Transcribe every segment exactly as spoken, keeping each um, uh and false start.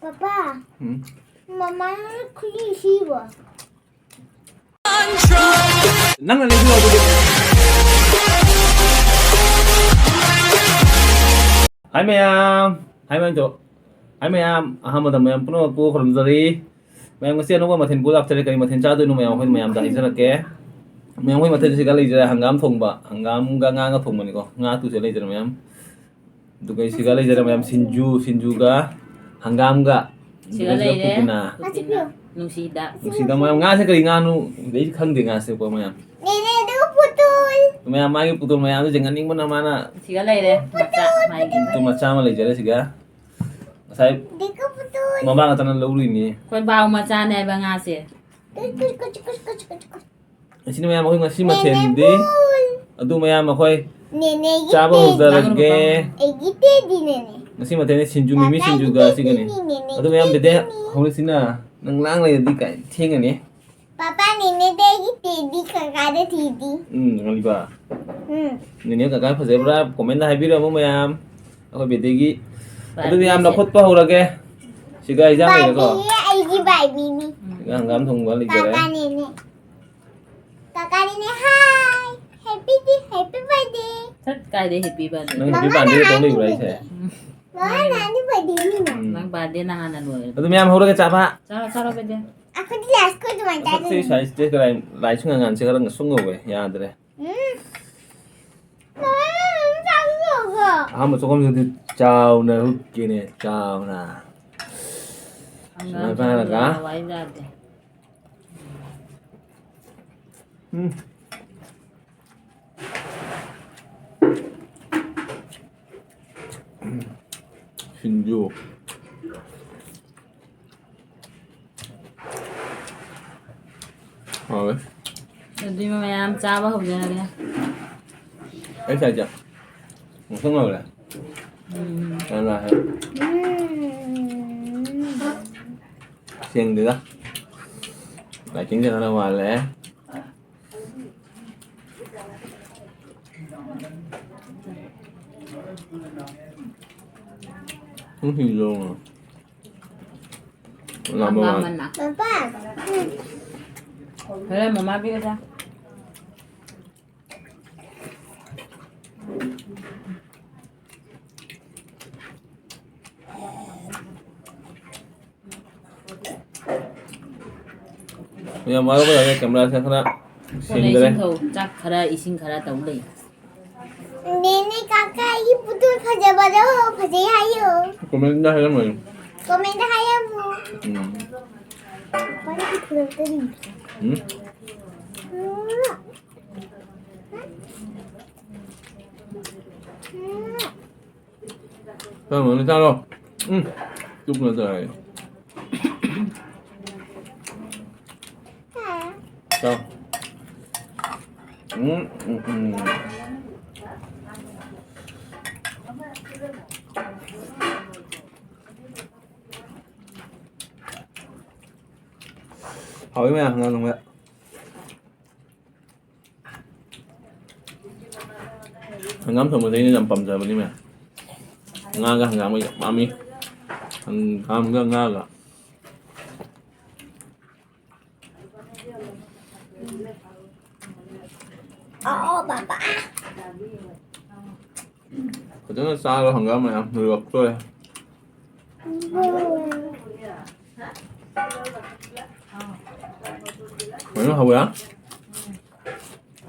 Papa, ꯎꯝ? ꯃꯃꯥꯅ ꯈꯨꯖꯤ ꯁꯤꯕ꯫ ꯅꯪꯅ ꯂꯩꯕꯤꯌꯣ ꯑꯗꯨꯗꯤ꯫ ꯍꯥꯏ ꯃꯌꯥꯝ, ꯍꯥꯏ ꯃꯌꯥꯝ ꯇꯧ꯫ ꯍꯥꯏ ꯃꯌꯥꯝ, ꯑꯍꯥꯟꯕꯗ ꯃꯌꯥꯝ ꯄꯨꯝꯅꯃꯛꯄꯨ ꯈꯨꯔꯨꯝꯖꯔꯤ꯫ ꯃꯌꯥꯝ ꯉꯁꯤ ꯑꯅꯧꯕ ꯃꯊꯦꯜ ꯄꯨ ꯂꯥꯛꯆꯔꯦ꯫ ꯀꯔꯤ ꯃꯊꯦꯜ ꯆꯥꯗꯣꯏꯅꯣ ꯃꯌꯥꯝ ꯑꯩꯈꯣꯏ ꯃꯌꯥꯝꯗ ꯍꯥꯏꯖꯔꯛꯀꯦ꯫ ꯃꯌꯥꯝ ꯑꯩꯈꯣꯏ ꯃꯊꯦꯜꯁꯤꯒ ꯂꯩꯖꯔꯦ, ꯍꯪꯒꯥꯝ ꯊꯣꯡꯕ, ꯍꯪꯒꯥꯝꯒ ꯉꯥꯒ ꯊꯣꯡꯕꯅꯤꯀꯣ꯫ ꯉꯥ ꯇꯨꯁꯦ ꯂꯩꯖꯔꯦ ꯃꯌꯥꯝ꯫ ꯑꯗꯨꯒ ꯁꯤꯒ ꯂꯩꯖꯔꯦ ꯃꯌꯥꯝ, ꯁꯤꯡꯖꯨ, ꯁꯤꯡꯖꯨꯒ ꯍꯪꯒꯥꯝꯒ꯫ ꯁꯤꯒ ꯑꯗꯨꯒ ꯁꯤꯒ ꯂꯩꯔꯦ꯫ ꯄꯨꯗꯤꯅꯥ꯫ ꯄꯨꯗꯤꯅꯥ꯫ ꯅꯨꯡꯁꯤꯗꯥꯛ꯫ ꯅꯨꯡꯁꯤꯗꯥꯛ ꯃꯌꯥꯝ꯫ ꯉꯥꯁꯦ ꯀꯔꯤ ꯉꯥꯅꯣ? ꯑꯩ ꯈꯪꯗꯦ ꯉꯥꯁꯦ ꯀꯣ ꯃꯌꯥꯝ꯫ ꯅꯦꯅꯦ, ꯑꯗꯨꯒ ꯄꯨꯇꯨꯜ꯫ ꯃꯌꯥꯝ ꯃꯥꯒꯤ ꯄꯨꯇꯨꯜ ꯃꯌꯥꯝꯗꯣ ꯌꯦꯡꯍꯟꯅꯤꯡꯕꯅ ꯃꯥꯅ꯫ ꯁꯤꯒ ꯂꯩꯔꯦ ꯃꯆꯥ ꯃꯥꯒꯤ꯫ ꯄꯨꯇꯨꯜ ꯃꯆꯥ ꯑꯃ ꯂꯩꯖꯔꯦ ꯁꯤꯒ꯫ ꯉꯁꯥꯏ ꯑꯗꯨꯒ ꯄꯨꯇꯨꯜ꯫ ꯃꯃꯥ ꯉꯥꯛꯇꯅ ꯂꯧꯔꯨꯏꯅꯦ꯫ ꯑꯩꯈꯣꯏ ꯕꯥꯎ ꯃꯆꯥꯅꯦ ꯍꯥꯏꯕ ꯉꯥꯁꯦ꯫ ꯀꯨꯆ, ꯀꯨꯆ, ꯀꯨꯆ, ꯀꯨꯆ, ꯀꯨꯆ꯫ ꯑꯁꯤꯅ ꯃꯌꯥꯝ ꯑꯩꯈꯣꯏ ꯉꯁꯤ ꯃꯊꯦꯜꯗꯤ꯫ ꯅꯦꯅꯦꯕꯨ꯫ ꯑꯗꯨ ꯃꯌꯥꯝ ꯑꯩꯈꯣꯏ ꯅꯦꯅꯦꯒꯤ ꯆꯥꯕ ꯇꯦꯗꯤ꯫ ꯍꯧꯖꯔꯒꯦ꯫ ꯑꯩꯒꯤ ꯇꯦꯗꯤ ꯅꯦꯅꯦ꯫ ꯉꯁꯤ ꯃꯊꯦꯜꯗꯤ ꯁꯤꯡꯖꯨ ꯃꯤꯃꯤ ꯀꯀꯥꯒꯤ ꯁꯤꯡꯖꯨꯒ ꯇꯦꯗꯤ ꯑꯁꯤꯒꯅꯤ꯫ ꯅꯦꯅꯦ꯫ ꯑꯗꯨ ꯃꯌꯥꯝ ꯕꯦꯗꯦ ꯇꯦꯗꯤ꯫ ꯍꯧꯔꯁꯤꯅ ꯅꯪ ꯂꯥꯡ ꯂꯩꯔꯗꯤ ꯀꯥꯏ ꯊꯦꯡꯒꯅꯤ꯫ ꯄꯄꯥ ꯅꯦꯅꯦꯗꯤ ꯑꯩꯒꯤ ꯇꯦꯗꯤ ꯀꯀꯥꯗ ꯇꯦꯗꯤ꯫ ꯎꯝ, ꯉꯜꯂꯤꯕ꯫ ꯎꯝ꯫ ꯅꯦꯅꯦ ꯀꯀꯥ ꯐꯖꯕ꯭ꯔꯥ comment ꯍꯥꯏꯕꯤꯔꯝꯃꯨ ꯃꯌꯥꯝ꯫ ꯑꯩꯈꯣꯏ ꯕꯦꯗꯦꯒꯤ꯫ ꯑꯗꯨꯗꯤ ꯌꯥꯝ ꯕꯥꯔꯕꯤꯁꯦ꯫ ꯂꯧꯈꯠꯄ ꯍꯧꯔꯒꯦ꯫ ꯁꯤꯒ ꯏꯟꯖꯥꯡ ꯂꯩꯔꯦꯀꯣ꯫ ꯕꯥꯔꯕꯤꯁꯦ ꯑꯩꯒꯤ ꯕꯥꯔꯕꯤꯅꯤ꯫ ꯁꯤꯒ ꯍꯪꯒꯥꯝ ꯊꯣꯡꯕ ꯂꯩꯖꯔꯦ꯫ ꯀꯀꯥ ꯅꯦꯅꯦ꯫ ꯀꯀꯥꯅꯤꯅꯦ, hi! Happy ꯗꯤ, happy birthday! ꯆꯠ, ꯀꯥꯏꯗꯩ happy birthday? ꯅꯪ happy ꯃꯃꯥꯅ birthday ꯇꯧ ꯂꯩꯕ꯭ꯔꯥ ꯍꯥꯏꯅꯤꯡꯕꯗꯤ꯫ ꯍꯥꯏꯁꯦ? ꯃꯃꯥꯅ ꯍꯥꯏꯅꯤꯡꯕꯗꯤ ꯃꯤꯅ꯫ ꯎꯝ꯫ ꯅꯪ birthday ꯅꯍꯥꯟꯅ ꯂꯣꯏꯔꯦ꯫ ꯑꯗꯨ ꯃꯌꯥꯝ ꯍꯧꯔꯒ ꯆꯥꯕ꯫ ꯆꯥꯔꯣ, ꯆꯥꯔꯣ, ꯕꯦꯗꯦ꯫ ꯑꯩꯈꯣꯏꯗꯤ ꯂꯥꯏꯁ ꯀꯣꯏ ꯑꯗꯨꯃꯥꯏꯅ ꯃꯁꯛꯁꯦ ꯆꯥꯗꯣꯏꯅꯤ꯫ ꯁꯥꯏꯖꯇꯤ ꯀꯗꯥꯏ ꯂꯥꯏꯁꯨ ꯉꯥꯡꯉꯥꯟꯁꯦ ꯈꯔ ꯉꯁꯨꯡ ꯉꯧꯋꯦ, ꯌꯥꯗ꯭ꯔꯦ꯫ ꯎꯝ꯫ ꯃꯃꯥ, ꯃꯃꯥ, ꯆꯥꯔꯨꯔꯣꯀꯣ꯫ ꯑꯍꯥꯟꯕ ꯆꯥꯛꯈꯨꯝꯁꯤꯗꯤ ꯆꯥꯎꯅ ꯍꯨꯛꯀꯦꯅꯦ, ꯆꯥꯎꯅ꯫ ꯁꯨꯃꯥꯏꯅ ꯄꯥꯏꯔꯒ꯫ ꯍꯪꯒꯥꯝ ꯍꯋꯥꯏꯖꯥꯔꯗꯤ꯫ ꯎꯝ꯫ ꯁꯤꯡꯖꯨ꯫ ꯍꯥꯎꯋꯦ꯫ ꯑꯗꯨꯗꯤ ꯃꯌꯥꯝ ꯆꯥꯕ ꯍꯧꯖꯔꯒꯦ꯫ ꯑꯩ ꯁꯥꯏꯁꯦ ꯉꯁꯪ ꯉꯧꯔꯦ꯫ ꯎꯝ꯫ ꯌꯥꯝ ꯂꯥꯛꯑꯦ꯫ ꯎꯝ꯫ ꯁꯦꯡꯗꯦꯗ꯫ Lightingꯁꯦ ꯈꯔ ꯋꯥꯠꯂꯦ꯫ ꯎꯝ, ꯁꯤꯡꯖꯨ꯫ ꯂꯥꯝꯕ ꯃꯥꯜꯂꯦ꯫ ꯄꯥꯄꯥ꯫ ꯍꯣꯔꯦꯟ ꯃꯃꯥ ꯄꯤꯔꯁꯦ꯫ ꯌꯥꯝ ꯋꯥꯔꯧꯕ ꯌꯥꯗꯦ, camera ꯁꯦ ꯈꯔ ꯐꯣꯟ ꯁꯦꯡꯗꯔꯦ꯫ ꯂꯩꯁꯤꯡ ꯊꯧ, ꯆꯥꯛ ꯈꯔ, ꯏꯁꯤꯡ ꯈꯔ ꯇꯧ ꯂꯩ꯫ ꯅꯦꯅꯦ ꯀꯥꯀꯥ, ꯑꯩꯒꯤ ꯄꯨꯇꯨ ꯐꯖꯕꯗꯣ ꯐꯖꯩ ꯍꯥꯏꯌꯣ꯫ Comment ꯇ ꯍꯥꯏꯔꯝꯃꯣ꯫ Comment ꯇ ꯍꯥꯏꯔꯝꯃꯣ꯫ ꯎꯝ꯫ ꯄꯥꯄꯥꯅ ꯄꯨꯊꯣꯔꯛꯇꯣꯔꯤꯕꯁꯦ꯫ ꯎꯝ꯫ ꯎꯝ꯫ ꯆꯥꯔꯣ, ꯆꯥꯔꯣ꯫ ꯎꯝ꯫ ꯆꯨꯞꯅ ꯆꯥꯏ꯫ ꯆꯥꯎ꯫ ꯎꯝ, ꯎꯝ, ꯎꯝ꯫ ꯍꯥꯎꯋꯤ ꯃꯌꯥꯝ, ꯉꯥ ꯊꯣꯡꯕ꯫ ꯍꯪꯒꯥꯝ ꯊꯣꯡꯕꯁꯦ ꯑꯩꯅ ꯌꯥꯝ ꯄꯥꯝꯖꯕꯅꯤ ꯃꯌꯥꯝ꯫ ꯉꯥꯒ ꯍꯪꯒꯥꯝꯒ ꯌꯥꯝ ꯄꯥꯝꯃꯤ꯫ ꯍꯪꯒꯥꯝꯒ ꯉꯥꯒ꯫ ꯑꯣ, ꯄꯥꯄꯥ꯫ ꯐꯖꯅ ꯆꯥꯔꯣ ꯍꯪꯒꯥꯝ ꯃꯌꯥꯝ, ꯂꯣꯏꯔꯛꯇꯣꯔꯦ꯫ ꯐꯖꯅ ꯍꯧꯋꯦ, ꯍꯥ?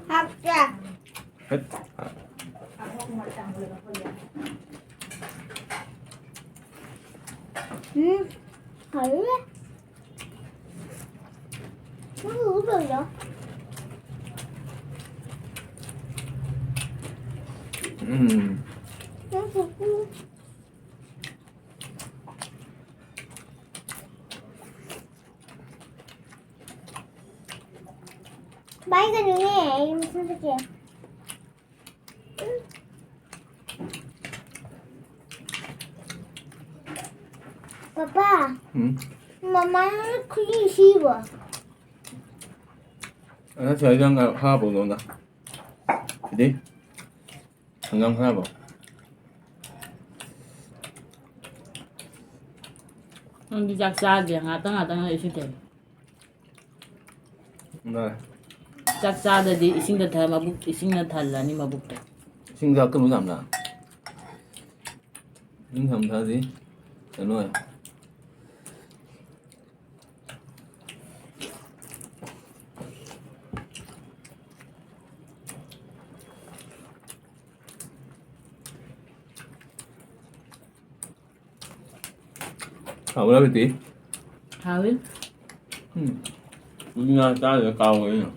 ꯍꯥꯎꯇꯦ꯫ ꯍꯩꯠ꯫ ꯎꯝ, ꯍꯥꯎꯋꯦ꯫ ꯎꯝ, ꯎꯝ, ꯎꯝ꯫ ꯎꯝ, ꯎꯝ꯫ ꯄꯥꯏꯒꯅꯨꯅꯦ, ꯑꯩ ꯃꯊꯟꯇ ꯆꯦ-, ꯄꯥꯄꯥ, ꯎꯝ? ꯃꯃꯥꯅ ꯈꯨꯖꯤꯟ ꯁꯤꯕꯣ? ꯑꯗ ꯁꯤꯗ ꯍꯥꯞꯄꯨ ꯅꯉꯣꯟꯗ꯫ ꯁꯤꯗꯤ꯫ ꯍꯪꯒꯥꯝ ꯈꯔ ꯍꯥꯞꯄꯣ꯫ ꯅꯪꯗꯤ ꯆꯥꯛ ꯆꯥꯗ꯭ꯔꯦ, ꯉꯥꯛꯇꯪ ꯉꯥꯛꯇꯪ ꯏꯁꯤꯡ ꯊꯛꯏ꯫ ꯅꯥꯏ꯫ ꯆꯥꯛ ꯆꯥꯗꯗꯤ ꯏꯁꯤꯡꯗ ꯊ-, ꯃꯕꯨꯛ, ꯏꯁꯤꯡꯅ ꯊꯜꯂꯅꯤ ꯃꯕꯨꯛꯇꯣ꯫ ꯏꯁꯤꯡ ꯊꯛꯀꯅꯨ ꯌꯥꯝꯅ꯫ ꯏꯁꯤꯡ ꯊꯝ ꯊꯛꯑꯗꯤ ꯀꯩꯅꯣ ꯑꯣꯏ꯫ ꯍꯥꯎꯕ꯭ꯔꯥ, ꯕꯤꯇꯤ? ꯍꯥꯎꯏ꯫ ꯎꯝ꯫ ꯎꯇꯤ ꯉꯥ ꯆꯥꯗ ꯀꯥꯎꯋꯦ ꯑꯩꯅ꯫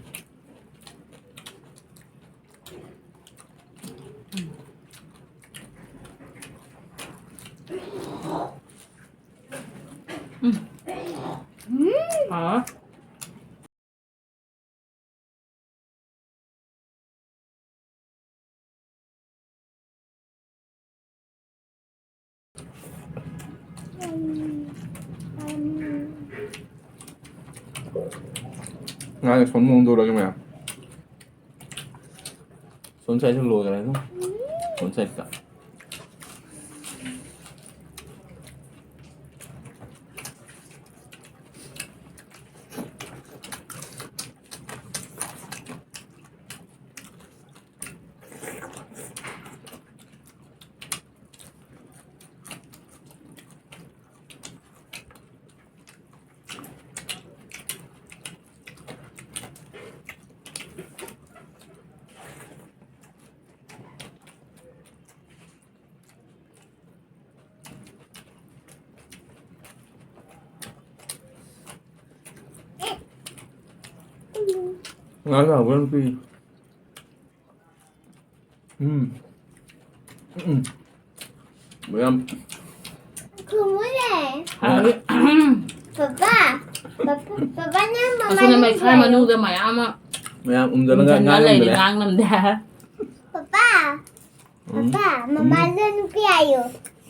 ꯎꯝ꯫ ꯎꯝ꯫ ꯍꯥꯎꯋꯦ꯫ ꯉꯥꯁꯦ ꯁꯣꯝ ꯍꯣꯡꯗꯣꯔꯛꯑꯒꯦ ꯃꯌꯥꯝ꯫ ꯁꯣꯝ ꯁꯥꯏꯗꯁꯨ ꯂꯣꯏꯈ꯭ꯔꯦ ꯑꯗꯨꯝ꯫ ꯁꯣꯝ ꯁꯥꯏꯗꯇ꯫ ꯉꯥ ꯌꯥꯎꯕ꯭ꯔꯥ ꯅꯨꯄꯤ? ꯎꯝ꯫ ꯎꯝ꯫ ꯃꯌꯥꯝ꯫ ꯈꯨꯝꯃꯨꯅꯦ꯫ ꯄꯄꯥ꯫ ꯄꯄꯥ꯫ ꯄꯄꯥ, ꯅꯪ ꯑꯁꯤꯅ ꯃꯃꯥꯏꯗ ꯃꯩꯈꯥ ꯌꯦꯡꯉꯣ꯫ ꯃꯅꯨꯡꯗ ꯃꯌꯥꯝ ꯑꯃ ꯃꯌꯥꯝ ꯎꯝꯖꯜꯂꯒ ꯎꯝꯖꯟꯅ ꯂꯩꯔꯦ, ꯉꯥꯡꯉꯝꯗ꯭ꯔꯦ꯫ ꯉꯥꯡ ꯉꯝꯗꯦ꯫ ꯄꯄꯥ꯫ ꯎꯝ꯫ ꯄꯄꯥ, ꯎꯝ꯫ ꯃꯃꯥꯗ ꯅꯨꯄꯤ ꯍꯥꯏꯌꯣ꯫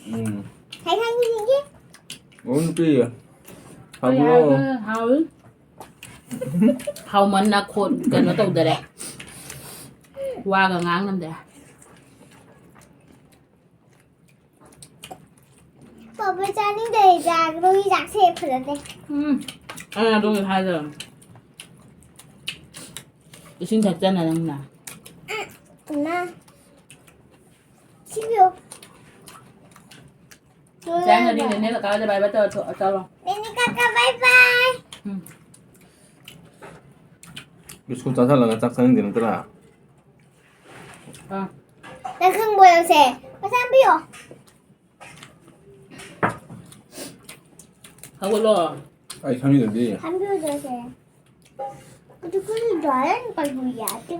ꯎꯝ꯫ ꯍꯥꯏ, ꯍꯥꯏ, ꯍꯥꯏ, ꯍꯥꯏ꯫ ꯑꯣ, ꯅꯨꯄꯤ꯫ ꯍꯥꯎꯕ꯭ꯔꯣ? ꯍꯥꯎꯏ꯫ ꯍꯥꯎꯃꯟꯅ ꯈꯣꯠ-, ꯀꯩꯅꯣ ꯇꯧꯗꯔꯦ꯫ ꯋꯥꯒ ꯉꯥꯡ ꯉꯝꯗꯦ꯫ ꯄꯥꯄꯥ ꯆꯥꯅꯤꯡꯗꯦ꯫ ꯆꯥꯒꯗꯧꯒꯤ ꯆꯥꯛꯁꯦ ꯐꯖꯗꯦ꯫ ꯎꯝ꯫ ꯑꯩꯅ ꯑꯗꯨꯒꯤ ꯍꯥꯏꯗꯣ꯫ ꯏꯁꯤꯡ ꯊꯛꯆꯅ ꯅꯪꯅ꯫ ꯏꯃꯥ꯫ ꯁꯤꯕꯤꯌꯣ꯫ ꯆꯥꯏꯅꯗꯤ ꯅꯦꯅꯦ ꯀꯀꯥꯗ bye bye ꯇꯧꯔ ꯊꯣꯛ-, ꯆꯠꯂꯣ꯫ ꯅꯦꯅꯦ ꯀꯀꯥ bye bye꯫ ꯎꯝ꯫ ꯕꯤꯁꯀꯨꯠ ꯆꯥꯁꯜꯂꯒ ꯆꯥꯛ ꯆꯥꯅꯤꯡꯗꯦ ꯅꯠꯇ꯭ꯔꯥ? ꯑꯥ꯫ ꯅꯪ ꯈꯪꯕ꯭ꯔꯣ ꯅꯪꯁꯦ? ꯄꯩꯁꯥ ꯍꯥꯞꯄꯤꯌꯣ꯫ ꯍꯧꯒꯠꯂꯣ꯫ ꯑꯩ ꯈꯪꯉꯤꯗꯨꯗꯤ꯫ ꯍꯥꯞꯄꯤꯌꯣ ꯅꯪꯁꯦ꯫ ꯑꯗꯨ ꯀꯔꯤ ꯗ꯭ꯔꯥꯏꯌꯔ ꯀꯔꯤ ꯌꯥꯗꯦ?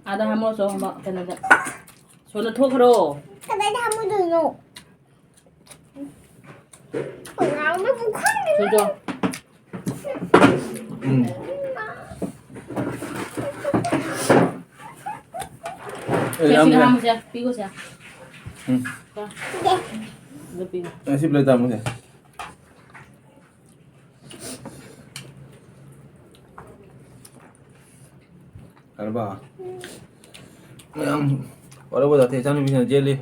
ꯑꯥꯗ ꯍꯥꯝꯃꯣ, ꯁꯣꯝ ꯀꯩꯅꯣꯗ꯫ ꯁꯣꯝꯗ ꯊꯣꯛꯈ꯭ꯔꯣ꯫ ꯀꯗꯥꯏꯗ ꯍꯥꯝꯃꯨꯗꯣꯏꯅꯣ? ꯀꯅꯥꯅꯣ ꯄꯨꯈꯝꯗ ꯁꯣꯝꯗ꯫ ꯎꯝ꯫ ꯑꯦ, ꯁꯦ, ꯁꯤꯗ ꯌꯥꯝꯗ꯭ꯔꯦ꯫ ꯍꯥꯝꯃꯨꯁꯦ, ꯄꯤꯈꯣꯁꯦ꯫ ꯎꯝ꯫ ꯁꯦ꯫ ꯑꯗꯨ ꯄꯤꯌꯨ꯫ ꯑꯦ, ꯁꯤ plate ꯇ ꯍꯥꯝꯃꯨꯁꯦ꯫ ꯀꯔꯕꯥ? ꯃꯌꯥꯝ ꯋꯥꯔꯧꯕ ꯖꯥꯠꯇꯦ, ꯏꯆꯥꯅꯨꯄꯤꯁꯤꯅ ꯆꯦꯜꯂꯤ꯫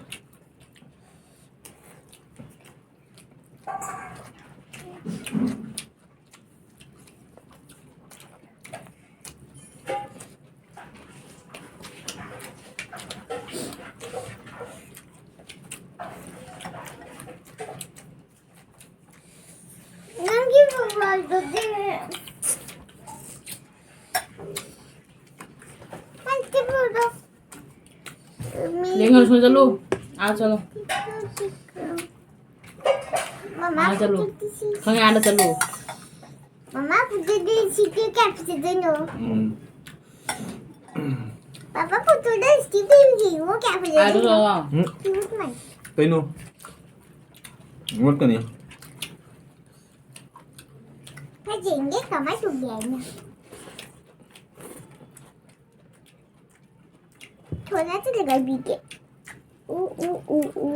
ꯅꯪꯒꯤ ꯃꯣꯕꯥꯏꯜꯗꯨꯗꯤ꯫ ꯅꯪꯒꯤ ꯃꯣꯕꯥꯏꯜ꯫ ꯌꯦꯡꯉꯣ, ꯁꯣꯝ ꯆꯠꯂꯨ꯫ ꯑꯥ ꯆꯠꯂꯣ꯫ ꯃꯃꯥ, ꯑꯥ ꯆꯠꯂꯣ꯫ ꯈꯪꯉꯦ, ꯑꯥꯗ ꯆꯠꯂꯣ꯫ ꯃꯃꯥ, ꯐꯣꯇꯣꯗ ꯁꯤꯗꯤ ꯀꯌꯥ ꯐꯖꯗꯣꯏꯅꯣ? ꯎꯝ꯫ ꯄꯥꯄꯥ, ꯐꯣꯇꯣꯗ ꯁꯤꯗꯤ ꯌꯦꯡꯉꯣ, ꯀꯌꯥ ꯑꯥꯗ ꯐꯖꯗꯣꯏꯅꯣ? ꯆꯠꯂꯣ꯫ ꯎꯝ꯫ ꯌꯦꯡꯉꯣ ꯁꯨꯃꯥꯏꯅ꯫ ꯀꯩꯅꯣ? ꯃꯣꯠꯀꯅꯤ꯫ ꯐꯖꯩꯅꯦ, ꯀꯃꯥꯏ ꯇꯧꯒꯦ ꯍꯥꯏꯅ? ꯊꯣꯏꯅ ꯆꯠꯂꯒ ꯕꯤꯒꯦ꯫ ꯎ, ꯎ, ꯎ, ꯎ꯫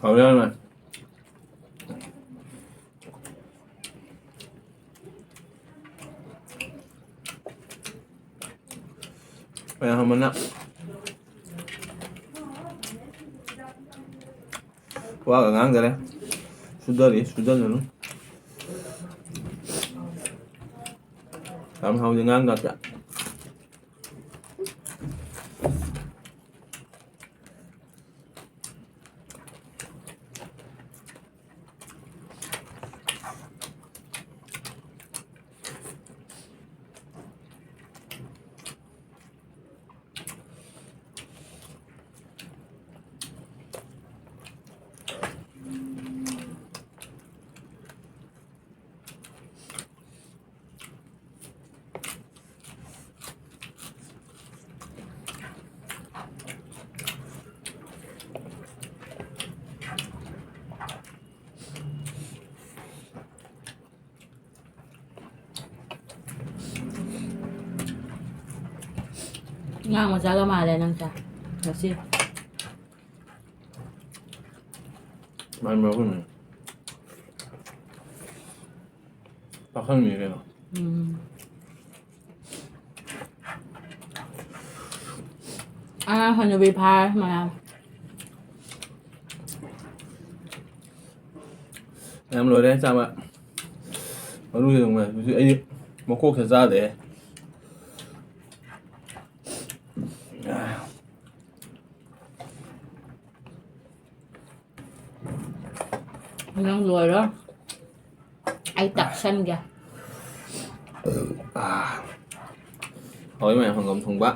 ꯍꯥꯎꯔꯦ ꯌꯥꯝꯅ꯫ ꯃꯌꯥꯝ ꯑꯃꯅ ꯋꯥꯒ ꯉꯥꯡꯗꯔꯦ꯫ ꯁꯨꯗꯔꯤ, ꯁꯨꯗꯅꯅꯨ꯫ ꯌꯥꯝ ꯍꯥꯎꯅ ꯉꯥꯡꯗ꯭ꯔꯥ? ꯑꯉꯥꯡ ꯃꯆꯥꯒ ꯃꯥꯜꯂꯦ ꯅꯪꯁꯦ ꯉꯁꯤ꯫ ꯃꯥꯅꯤ, ꯃꯥꯅꯤ꯫ ꯄꯥꯈꯪꯅꯤ ꯀꯩꯅꯣ꯫ ꯎꯝ꯫ ꯑꯉꯥꯡ ꯍꯅꯨꯕꯤ ꯐꯥꯔꯦ ꯃꯌꯥꯝ꯫ ꯃꯌꯥꯝ ꯂꯣꯏꯔꯦ ꯆꯥꯕ꯫ ꯃꯔꯨꯁꯦ ꯅꯨꯡꯉꯥꯏ꯫ ꯍꯧꯖꯤꯛ ꯑꯩ ꯃꯀꯣꯛꯁꯦ ꯆꯥꯗꯦ꯫ ꯅꯪ ꯂꯣꯏꯔꯣ꯫ ꯑꯩ ꯇꯥꯛꯁꯟꯒꯦ꯫ ꯍꯥꯎꯏ ꯃꯌꯥꯝ ꯍꯪꯒꯥꯝ ꯊꯣꯡꯕ꯫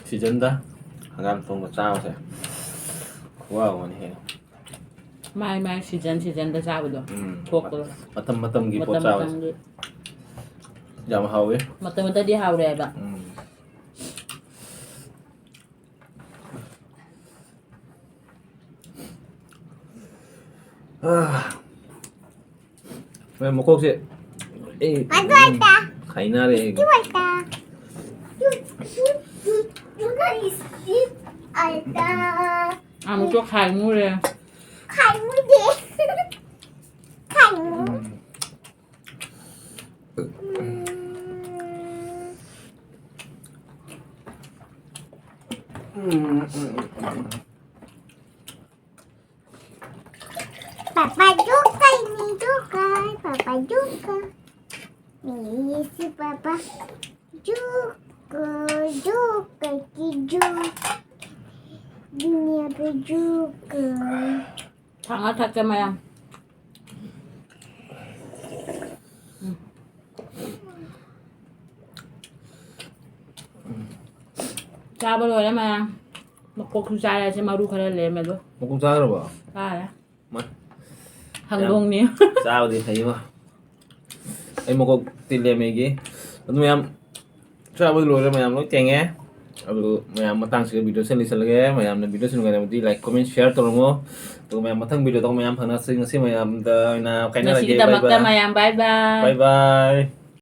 ꯁꯤꯖꯟꯗ ꯍꯪꯒꯥꯝ ꯊꯣꯡꯕ ꯆꯥꯕꯁꯦ ꯈꯨꯍꯥꯎ ꯑꯃꯅꯤꯍꯦ꯫ ꯃꯥꯏ ꯃꯥꯏ ꯁꯤꯖꯟ ꯁꯤꯖꯟꯗ ꯆꯥꯕꯗꯣ꯫ ꯎꯝ꯫ ꯊꯣꯛꯄꯗꯣ꯫ ꯃꯇꯝ ꯃꯇꯝꯒꯤ ꯄꯣꯠ ꯃꯇꯝ ꯆꯥꯕꯁꯦ꯫ ꯃꯇꯝꯒꯤ꯫ ꯌꯥꯝ ꯍꯥꯎꯋꯦ꯫ ꯃꯇꯝ ꯃꯇꯝꯗꯤ ꯍꯥꯎꯔꯦ ꯍꯥꯏꯕ꯫ ꯎꯝ꯫ ꯑꯥ꯫ ꯃꯣꯏ ꯃꯀꯣꯛꯁꯦ ꯑꯩ ꯑꯗꯨ ꯑꯣꯏꯇꯥ꯫ ꯈꯥꯏꯅꯔꯦ ꯑꯩ꯫ ꯑꯗꯨ ꯑꯣꯏꯇꯥ꯫ You, you, you, you gotta sleep. ꯑꯃꯨꯛꯁꯨ ꯈꯥꯏ ꯃꯨꯔꯦ꯫ ꯈꯥꯏ ꯃꯨꯗꯦ꯫ ꯈꯥꯏ ꯃꯨ꯫ Papa Joker, ini Joker, Papa Joker. Ini si Papa Joker, Joker, ki Joker. Dunia berjoker. ꯊꯥꯡꯉ ꯊꯛꯀꯦ ꯃꯌꯥꯝ꯫ ꯎꯝ꯫ ꯆꯥꯕ ꯂꯣꯏꯔꯦ ꯃꯌꯥꯝ꯫ ꯃꯀꯣꯛꯁꯨ ꯆꯥꯔꯦ꯫ ꯑꯁꯤ ꯃꯔꯨ ꯈꯔ ꯂꯩꯔꯝꯃꯦ ꯑꯗꯣ꯫ ꯃꯀꯣꯛ ꯆꯥꯈ꯭ꯔꯕꯣ? ꯆꯥꯔꯦ꯫ ꯃꯥ꯫ ꯍꯪꯗꯣꯡꯅꯤ꯫ ꯆꯥꯕꯗꯤ ꯐꯩꯕ꯫ ꯑꯩ ꯃꯀꯣꯛꯇꯤ ꯂꯦꯝꯃꯦꯒꯤ꯫ ꯑꯗꯨ ꯃꯌꯥꯝ ꯆꯥꯕꯗꯤ ꯂꯣꯏꯔꯦ, ꯃꯌꯥꯝ ꯂꯣꯏ ꯊꯦꯡꯉꯦ꯫ ꯑꯗꯨ ꯃꯌꯥꯝ ꯃꯇꯥꯡꯁꯤꯒ ꯚꯤꯗꯤꯑꯣꯁꯦ ꯂꯣꯏꯁꯤꯜꯂꯒꯦ꯫ ꯃꯌꯥꯝꯅ ꯚꯤꯗꯤꯑꯣꯁꯤ ꯅꯨꯡꯉꯥꯏꯔꯕꯗꯤ like, comment, share ꯇꯧꯔꯝꯃꯣ꯫ ꯑꯗꯨꯒ ꯃꯌꯥꯝ ꯃꯊꯪ ꯚꯤꯗꯤꯑꯣꯗ ꯃꯌꯥꯝ ꯐꯪꯅꯁꯤ꯫ ꯉꯁꯤ ꯃꯌꯥꯝꯗ ꯑꯣꯏꯅ ꯀꯥꯏꯅꯔꯒꯦ꯫ ꯉꯁꯤꯒꯤꯗꯃꯛꯇ ꯕꯥꯏ ꯕꯥꯏ꯫ ꯃꯌꯥꯝ bye bye꯫ ꯕꯥꯏ ꯕꯥꯏ꯫